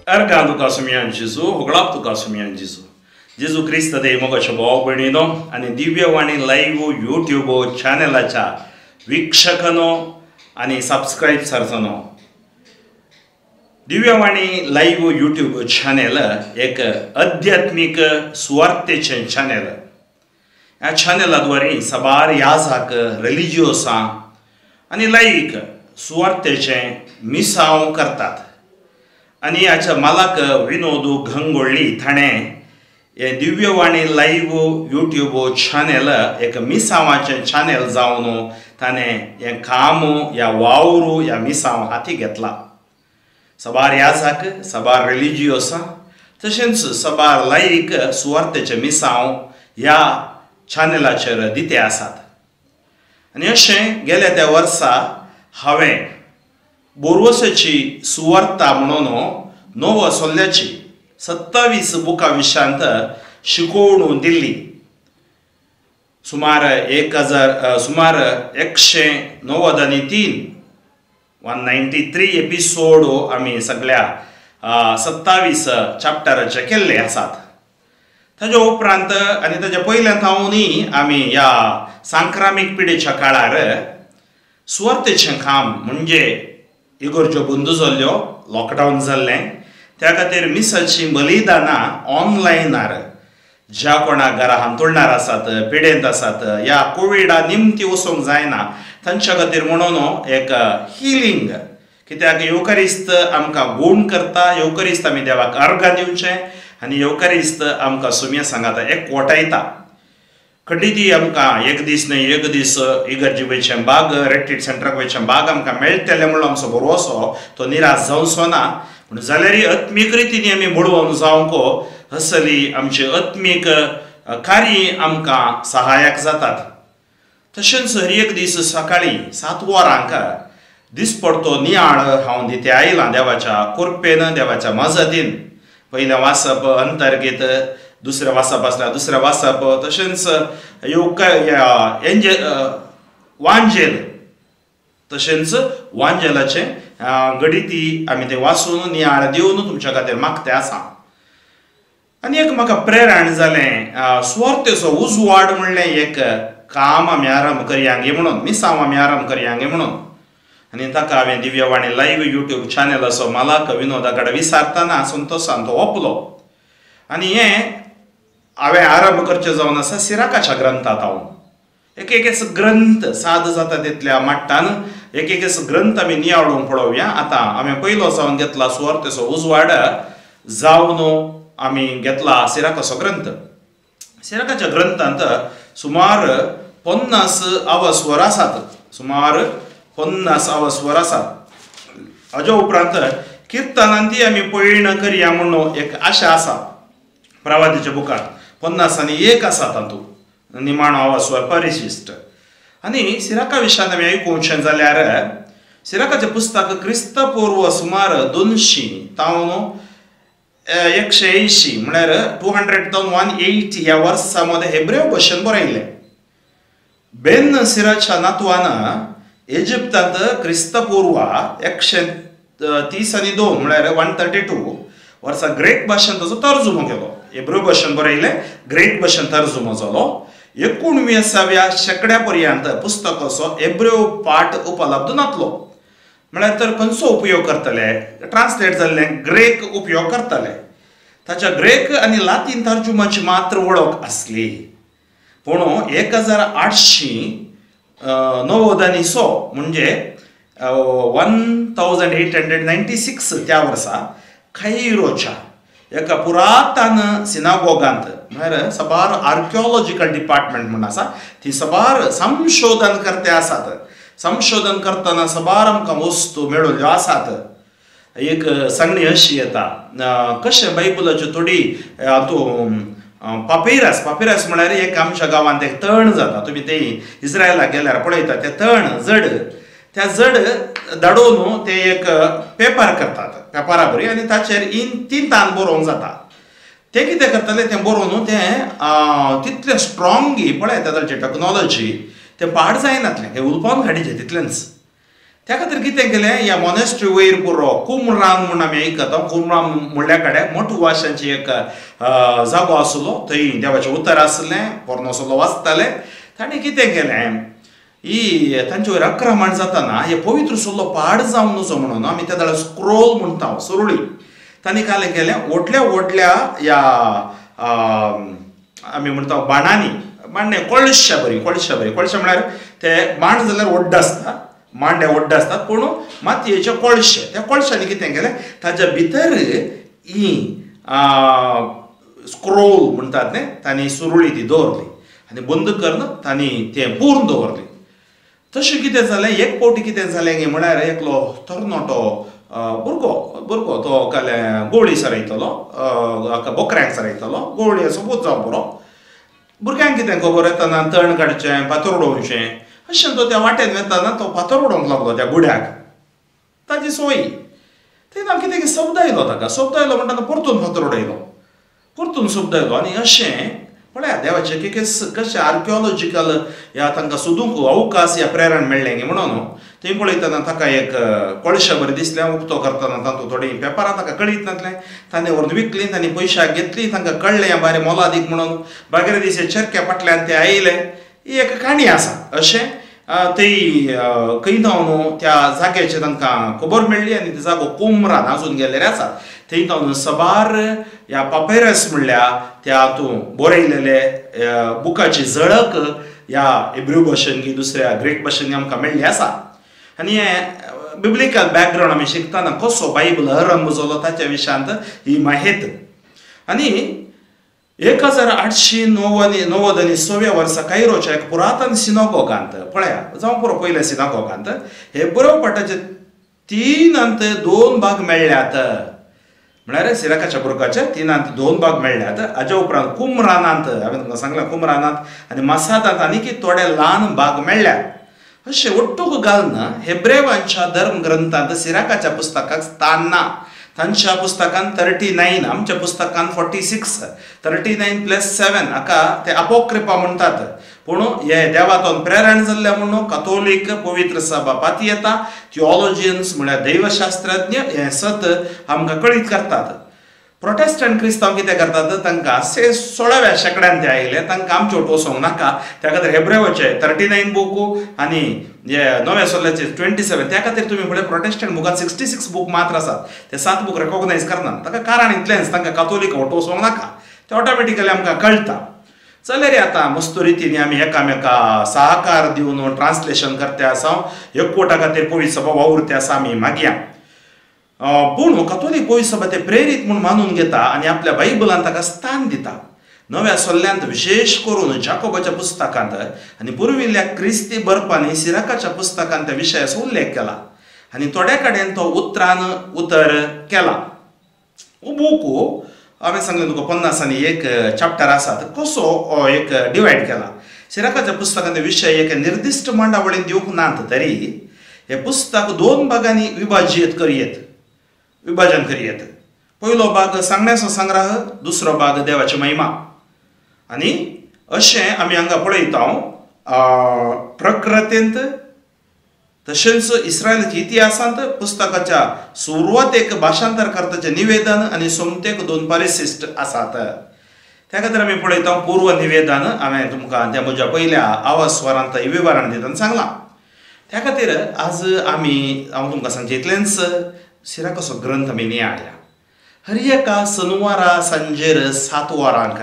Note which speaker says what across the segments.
Speaker 1: अर्गां तुका सुमयान जेजू, होगळाप तुका सुमयान जेजू. जेजू क्रिस्त देव मोगाचो भाव भयणीनो आनी दिव्यवाणी लायव्ह यूट्यूब चॅनलाच्या वीक्षकांनो आनी सबस्क्रायबर्सांनो, दिव्यवाणी लायव्ह यूट्यूब चॅनल एक आध्यात्मीक सुवार्थेचें चॅनल. ह्या चॅनला द्वारे साबार याजाक, रिलिजियोसां आनी लायक सुवार्थेचें मिसांव करतात. आनी हाच्या मालक विनोद गंगोळ्ळी ताणें हें दिव्यवाणी लायव्ह यूट्यूब चॅनल एक मिसांवाचें चॅनल जावन ताणें हें काम, ह्या वावर, ह्या मिसांव हाती घेतला. साबार याजाक, साबार रिलिजियोसां तशेंच साबार लायक सुवार्थेचें मिसांव ह्या चॅनलाचेर दिते आसात. आनी अशें गेल्या त्या वर्सा हांवें बोरवसाची सुवार्ता म्हणून नवो सोल्ल्याची 27 बुकां विशांत शिकोवणू दिल्ली. सुमार 1000 सुमार 193 193 एपिसोड आमी सगळ्या 27 चॅप्टराचे केल्ले आसात. ताज्या उपरांत आनी ताज्या पयल्यान थावनूय आमी ह्या सांक्रामीक पिडेच्या काळार सुवार्थेचें काम म्हणजे इगोर्ज्यो बंद जाल्ल्यो, लॉकडावन जाल्लें, त्या खातीर मिसाचीं बलिदानां ऑनलायनार ज्या कोणाक घरा हांतुळणार आसात, पिडेंत आसात, ह्या कोविडा निमती वचूंक जायना तांच्या खातीर म्हणून एक हिलींग. कित्याक येवकारिस्त आमकां गूण करता, येवकारिस्त आमी देवाक अर्गां दिवचें आनी येवकारिस्त आमकां सुमया सांगाता एकवटायता. खंडीती आमकां एक दीस न्हय एक दीस इगर्जी वयचें बाग, रेट्रीट सेंटराक वयचें बाग आमकां मेळटलें म्हणून आमचो भरवसो तो निराश जावचो ना. पूण जाल्यारय आत्मीक रितीन आमी बळवंत जावंक असली आमची आत्मीक कार्य आमकां सहायक जातात. तशेंच हर एक दीस सकाळीं 7 वरांक दिसपडतो नियाळ हांव दिते आयलां देवाच्या कृपेन, देवाच्या मजतीन. पयलें वाचप अंतर्गीत, दुसरें वाचप आसल्यार दुसरें वाचप, तशेंच वांजेल, तशेंच वांजेलाचें गणिती आमी तें वाचून नियाळ दिवन तुमच्या खातीर मागते आसा. आनी एक म्हाका प्रेरण जालें, सुवार्थेचो उजवाड म्हणलें एक काम आमी आरंभ करया म्हणून, मिसांव आमी आरंभ करया म्हणून. आनी ताका हांवें दिव्यवाणी लायव्ह यूट्यूब चॅनलाचो मालक विनोदा कडेन विचारतना संतोशान तो ओपलो. आनी हें हांवें आरंभ करचें जावन आसा सिराकाच्या ग्रंथांत हांव एक एक ग्रंथ साद जाता तितल्या माट्टान एक एक ग्रंथ आमी नियाळूंक पळोवया. आतां हांवें पयलो जावन घेतला सुवार्थेचो उजवाड जावन आमी घेतला सिराकाचो ग्रंथ. सिराकाच्या ग्रंथांत सुमार 50 अवस्वर आसात, सुमार 50 अवस्वर आसात. हाज्या उपरांत किर्तनांती आमी पळयण करया म्हणून एक आशा आसा. प्रवादीच्या बुकांत 51 आसा तातूंत निमाणो अवस्वर परिशिश्ट. आनी सिराका विशयान आमी आयकुचें जाल्यार सिराकाचें पुस्तक क्रिस्तपूर्व सुमार 200 तावन 180 म्हळ्यार 200 तावन 180 ह्या वर्सा मदें हेब्रेव भाशेन बरयलें. बेन सिराच्या नातवान इजिप्तांत क्रिस्तपूर्व 132 म्हळ्यार 132 वर्सा ग्रेक भाशेन ताचो तर्जुमो केलो. हेब्रू भाशेन बरयलें, ग्रेक भाशेन तर्जुमो जालो. 19व्या शेंकड्या पर्यंत पुस्तकाचो हेब्रेव पाठ उपलब्ध नातलो. म्हळ्यार तर खंयचो उपयोग करतले, ट्रान्सलेट जाल्लें ग्रेक उपयोग करतले. ताच्या ग्रेक आनी लातीन तर्जुमाची मात्र वळख आसली. पूण 1896 म्हणजे 1896 त्या वर्सा खैरोच्या एका पुरातन सिनागोगांत म्हळ्यार साबार आर्किओलॉजिकल डिपार्टमेंट म्हूण आसा, ती साबार संशोधन करते आसात. संशोधन करतना साबार आमकां वस्तू मेळिल्ल्यो आसात. एक सांगणी अशी येता, कशें बायबलाच्यो थोडी हातूंत पापिरस, पापिरस म्हळ्यार एक आमच्या गांवांत एक तण जाता, तुमी ते इस्रायलाक गेल्यार पळयता तें तण जड, त्या जड धाडून ते एक पेपर करतात, पेपरा बरी, आनी ताचेर तीन तान बरोवंक जाता. ते कितें करतले, तें बरोवन तें तितलें स्ट्रोंग पळयता ताची टॅक्नोलॉजी, तें पाड जायनातलें, तें उलपावन काडीचें तितलेंच. त्या खातीर कितें केलें ह्या मोनेस्ट्री वयर पुरो कुमरान म्हूण आमी आयकता कुमरान म्हणल्या कडेन मठवाशांची एक जागो आसलो थंय देवाचें उतर आसलें पोरणो सल्लो वाचताले ताणें कितें केलें ही तांचे वयर आक्रमण जाताना हे पवित्र सल्लो पाड जावं नजो म्हणून आमी त्या वेळार स्क्रोल म्हणटा सुरुळी तांणी कालें केलें व्हडल्या व्हडल्या ह्या आमी म्हणटा बाणांनी बाण कोळशा बरी कोळशा बरी कोळशा म्हळ्यार ते बाण जाल्यार व्हड आसता मांडे व्हड आसतात पूण मातयेचे कोळशे त्या कोळशांनी कितें केलें ताच्या भितर ही स्क्रोल म्हणटात न्ही तांणी सुरुळी ती दवरली आनी बंद करून तांणी तें पूर्ण दवरली. तशें कितें जालें एक फावटी कितें जालें गे म्हळ्यार एकलो तरणाटो भुरगो भुरगो तो काले गोवळी सरायतलो बोकऱ्यांक सरायतलो गोवळी सोबूत जावं पुरो भुरग्यांक कितें खबर येतना तण काडचें फातर उडोवचें अशें तो त्या वाटेन वेताना तो फातर उडोवंक लागलो त्या गुड्याक ताजी सोयी थंय कितें की शब्द आयलो ताका शब्द आयलो म्हणटा परतून फातर उडयलो परतून शब्द आयलो आनी अशें पळया देवाचें की कशें आर्किओलॉजिकल ह्या तांकां सोदूंक अवकाश ह्या प्रेरण मेळ्ळें गे म्हणून थंय पळयतना ताका एक कोळशा बरें दिसलें उक्तो करतना तातूंत थोडीं पेपरां ताका कळीत नासलें ताणें व्हरून विकलीं तांणी पयशाक घेतली तांकां कळ्ळें हें बारे मोलादीक म्हणून बागेरे दीस चरक्या फाटल्यान ते आयले ही एक काणी आसा अशें थंय खंय जावन त्या जाग्याचेर तांकां खबर मेळ्ळी आनी ते जागो कुमरान आजून गेल्ले आसा थंय जावन सबार ह्या पापेरस म्हणल्या त्या हातूंत बरयलेले बुकाची झळक ह्या हिब्रू भाशेन की दुसऱ्या ग्रीक भाशेन आमकां मेळ्ळी आसा. आनी हें बिब्लिकल बॅकग्रावंड आमी शिकतना कसो बायबल आरंभ जालो ताच्या विशयांत ही माहिती. आनी 1890 वर्सा कायरोच्या एक पुरातन सिनागोगांत पळया जावं पुरो पयल्या सिनागोगांत हे बरोवपाटाचे 3 2 भाग मेळ्ळ्यात म्हळ्यार सिराकाच्या बुरकाचे 3 2 भाग मेळ्ळ्यात. हाज्या उपरांत कुमरानांत हांवें तुमकां सांगलां कुमरानांत आनी मसादांत आनीक थोडे ल्हान भाग मेळ्ळ्यात. अशें ಒಟ್ಟುಗು घालून हेब्रेवांच्या धर्मग्रंथांत सिराकाच्या पुस्तकाक स्थान ना. तांच्या पुस्तकान 39 आमच्या पुस्तकान 46 39 + 7 हाका ते अपोक्रिपा म्हणटात. पूण हे देवातून प्रेरण जाल्ले म्हणून कथोलीक पवित्र सभा पाती येता थिओलॉजियन्स म्हळ्यार दैवशास्त्रज्ञ हें सत आमकां कळीत करतात. प्रोटेस्टंट क्रिस्तांव कितें करतात तांकां 16व्या शेंकड्यान ते आयले तांकां आमच्यो वचोंक नाका त्या खातीर हेब्रेवाचे 39 बूक आनी हे नव्या सोल्ल्याचे 27 त्या खातीर तुमी पळय प्रोटेस्टंट बुकांत 66 बूक मात्र आसात ते 7 बूक रेकॉग्नायज करनात. ताका कारण इतलेंच तांकां कातोलीक वचोंक नाका ते ऑटोमॅटिकली आमकां कळटा. चल रे आतां मस्त रितीन आमी एकामेका सहकार दिवन ट्रान्सलेशन करते आसा एकवटा खातीर पवित्र सभा वावुरते आसा आमी मागया. पूण कथोलीक पवित्र सभा ते प्रेरीत म्हूण मानून घेता आनी आपल्या बायबलान ताका स्थान दिता. नव्या सल्ल्यांत विशेश करून जाकोबाच्या पुस्तकांत आनी पुर्विल्ल्या क्रिस्ती बरपांनी सिराकाच्या पुस्तकांत त्या विशयाचो उल्लेख केला आनी थोड्या कडेन तो उतरान उतर केला. हो बूक हांवें सांगलें तुका 51 चॅप्टर आसात कसो एक डिवायड केला. सिराकाच्या पुस्तकांत विशय एक निर्दिश्ट मांडावळीन दिवंक नात तरी हें पुस्तक 2 भागांनी विभाजीत करयेत विभाजन करयेत. पयलो भाग सांगण्याचो संग्रह दुसरो भाग देवाची महिमा. आनी अशें आमी हांगा पळयता प्रकृतींत तशेंच इस्रायलाच्या इतिहासांत पुस्तकाच्या सुरवातेक भाशांतर करताचें निवेदन आनी सोमतेक 2 परिशिश्ट आसात. त्या खातीर आमी पळयता पूर्व निवेदन हांवें तुमकां त्या म्हज्या पयल्या आवाज स्वरांत विवरण दितना सांगलां. त्या खातीर आज आमी हांव तुमकां सांगचें इतलेंच सिराकाचो ग्रंथ आमी नियाळया. हर एका सनवारा सांजेर 7 वरांक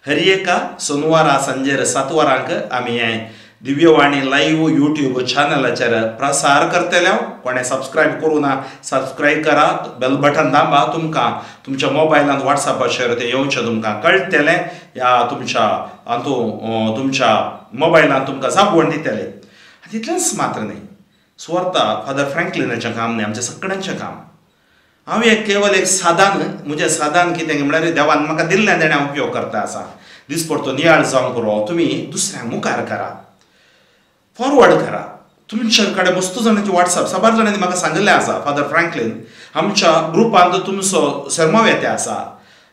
Speaker 1: हर एका सनवारा सांजेर 7 वरांक आमी हें दिव्यवाणी लायव्ह यूट्यूब चॅनलाचेर प्रसार करतले. कोणें सबस्क्रायब करूं ना सबस्क्रायब करा बेल बटन दाबा तुमकां तुमच्या मोबायलान वॉट्सॅपाचेर तें येवचें तुमकां कळटलें ह्या तुमच्या हातूंत तुमच्या मोबायलान तुमकां जागवण दितले. आनी तितलेंच मात्र न्ही सुवार्ता फादर फ्रँकलिनाचें काम न्ही आमचें सगळ्यांचें काम. हांव एक केवल एक सादान म्हजें सादान कितें म्हळ्यार देवान म्हाका दिल्लें तेणें हांव उपयोग करता आसा. दिसपडतो नियाळ जावंक पुरो तुमी दुसऱ्यांक मुखार करा फॉरवर्ड करा. तुमच्या कडेन मस्त जाणांचे वॉट्सॅप साबार जाणांनी म्हाका सांगिल्लें आसा फादर फ्रँकलीन आमच्या ग्रुपांत तुमचो सेर्मांव येते आसा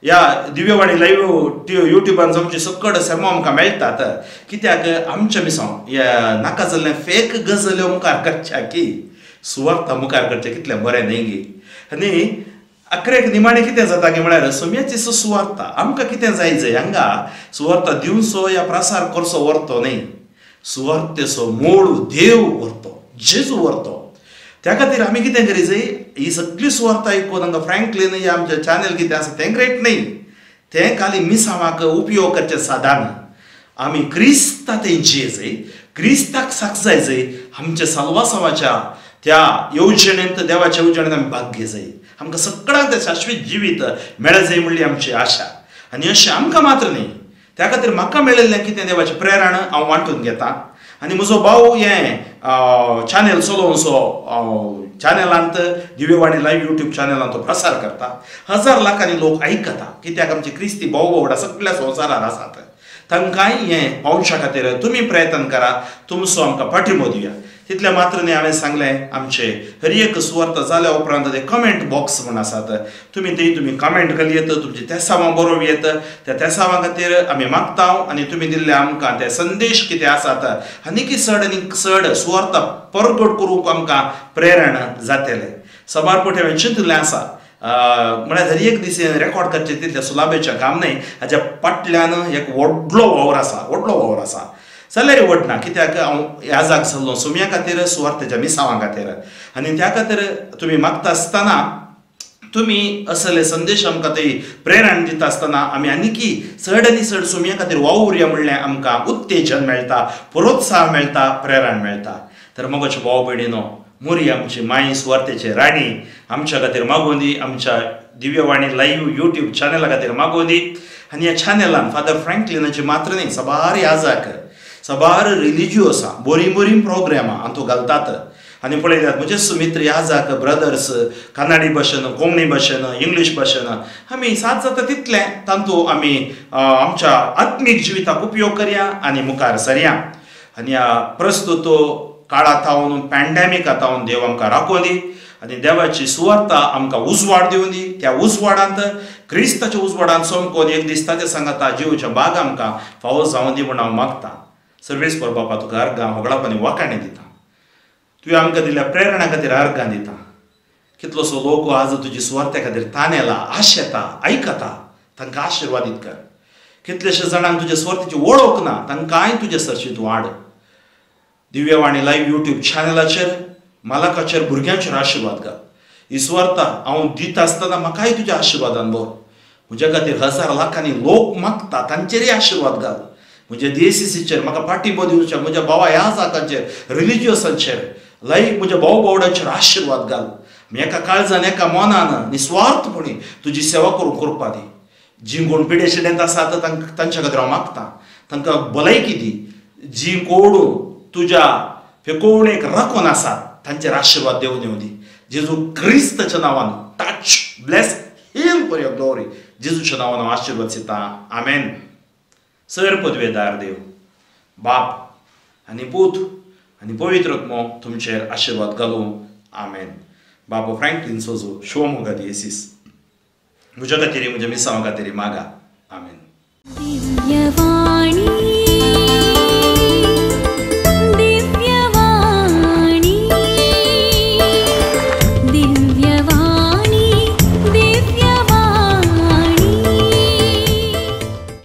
Speaker 1: ह्या दिव्यवाणी लायव्ह युट्यूबान आमचे सकड सेर्मांव आमकां मेळटात कित्याक आमच्या मिसांव ह्या नाका जाल्लें फेक गजल्यो मुखार करच्या की सुवार्ता मुखार करचें कितलें बरें न्ही गी. आनी अकरेक निमाणें कितें जाता की म्हळ्यार सोम्याची सुवार्ता आमकां कितें जाय जाय हांगा सुवार्ता दिवचो या प्रसार करचो व्हरतो न्ही, सुवार्तेचो मूळ देव व्हरतो, जेजू व्हरतो. त्या खातीर आमी कितें करी जाय, ही सगळी सुवार्ता आयकून हांगा फ्रँकलीन या आमचें चॅनल कितें आसा तें ग्रेट न्ही, तें खाली मिसांवाक उपयोग करचें साधन. आमी क्रिस्ता तेंची जाय, क्रिस्ताक साक जाय जाय, आमच्या साल्वासांवाच्या त्या येवजणेंत देवाच्या येवजणेंत आमी भाग घे जाय, आमकां सगळ्यांक तें शाश्वीत जिवीत मेळ जाय म्हणली आमची आशा. आनी अशें आमकां मात्र न्ही, त्या खातीर म्हाका मेळिल्लें कितें देवाचें प्रेरण हांव वांटून घेता. आनी म्हजो भाव हें चॅनल चलोवचो चॅनलांत दिव्यवाणी लायव्ह युट्यूब चॅनलांत तो प्रसार करता, हजार लाखांनी लोक आयकता, कित्याक आमचे क्रिस्ती भाव भावंडा सगळ्या संवसारार आसात, तांकांय हें पावच्या खातीर तुमी प्रयत्न करा, तुमचो आमकां पाठिंबो दिया. तितलें मात्र न्ही, हांवें सांगलें आमचे हर एक सुवार्ता जाल्या उपरांत ते कमेंट बॉक्स म्हूण आसात, तुमी थंय तुमी कमेंट घालूं येत, तुमची तेसावां बरोवं येत, त्या तेसावां खातीर आमी मागता. आनी तुमी दिल्ले आमकां ते संदेश कितें आसात आनीक चड आनी चड सुवार्ता परगट करूंक आमकां प्रेरणा जातलें. साबार पटी हांवें चिंतिल्लें आसा, म्हळ्यार हर एक दीस रेकॉर्ड करचें तितलें सुलाबेचें काम न्हय, हाज्या फाटल्यान एक व्हडलो वावर आसा, व्हडलो वावर आसा. जाल्यार व्हडना, कित्याक हांव याजाक जाल्लो सोम्या खातीर, सुवार्तेच्या मिसांवां खातीर. आनी त्या खातीर तुमी मागता आसतना तुमी असले संदेश आमकां थंय प्रेरण दिता आसतना आमी आनीकी चड आनी चड सोम्या खातीर वावुरया म्हणल्यार आमकां उत्तेजन मेळटा, प्रोत्साहन मेळटा, प्रेरण मेळटा. तर मोगाचे भाव भयणीनो, मोरी आमची माई सुवार्तेची राणी आमच्या खातीर मागूं दी, आमच्या दिव्यवाणी लायव्ह युट्यूब चॅनला खातीर मागूं दी. आनी ह्या चॅनलान फादर फ्रँकलिनाची मात्र न्ही, साबार याजाक, साबार रिलिजियो आसा, बरीं बरीं प्रोग्रामां हातूंत घालतात. आनी पळयतात म्हजे सुमित्र याजाक ब्रदर्स कन्नडी भाशेन, कोंकणी भाशेन, इंग्लीश भाशेन आमी साथ जाता तितलें तातूंत आमी आमच्या आत्मीक जिविताक उपयोग करया आनी मुखार सरया. आनी ह्या प्रस्तुत काळा थावन पॅन्डेमिका थावन देव आमकां राखूं दी आनी देवाची सुवार्ता आमकां उजवाड दिवं दी. त्या उजवाडांत क्रिस्ताच्या उजवाडांत चमकोन एक दीस ताच्या सांगाता जिवच्या बाग आमकां फावो जावं दी म्हूण हांव मागतां. सर्वेस्पर बापा, तुका अर्गां होगळाप आनी वाखाणी दिता, तुवें आमकां दिल्या प्रेरणा खातीर अर्गां दिता. कितलोसो लोक आज तुजी सुवार्ते खातीर तानेला, आशेता, आयकता, तांकां आशिर्वादीत कर. कितलेशे जाणांक तुजे सुवार्तेची वळख ना, तांकांय तुजे सरशी तूं हाड. दिव्यवाणी लायव्ह युट्यूब चॅनलाचेर, मालकाचेर, भुरग्यांचेर आशिर्वाद घाल. ही सुवार्ता हांव दिता आसतना म्हाकाय तुज्या आशिर्वादान भर. म्हज्या खातीर हजार लाखांनी लोक मागता, तांचेरय आशिर्वाद घाल. म्हज्या डीएसीसीचेर म्हाका पाठिंबो दिवच्या म्हज्या भावा ह्या जातांचेर, रिलिजियसांचेर, लायक म्हज्या भाव भावडांचेर आशिर्वाद घाल. एका काळजान, एका मनान निस्वार्थपणी तुजी सेवा करूंक करपा दी. जीं कोण पिडेशिडेंत आसात तांच्या खातीर हांव मागता, तांकां भलायकी दी. जीं कोण तुज्या फेकोवणेक राखून आसात तांचेर आशिर्वाद देवून येवं दी. जेजू क्रिस्ताच्या नांवान touch, bless, heal for your glory. जेजूच्या नांवान हांव आशिर्वाद दिता, आमेन. सर पदवेदार देव बाप आनी पूत आनी पवित्र आत्मो तुमचेर आशिर्वाद घालूं, आमेन. बाबा फ्रँकलीन सोजो, शिवमोगा दियेसीस, म्हज्या खातीर, म्हज्या मिसांवा खातीर मागा, आमेन.
Speaker 2: दिव्यवाणी.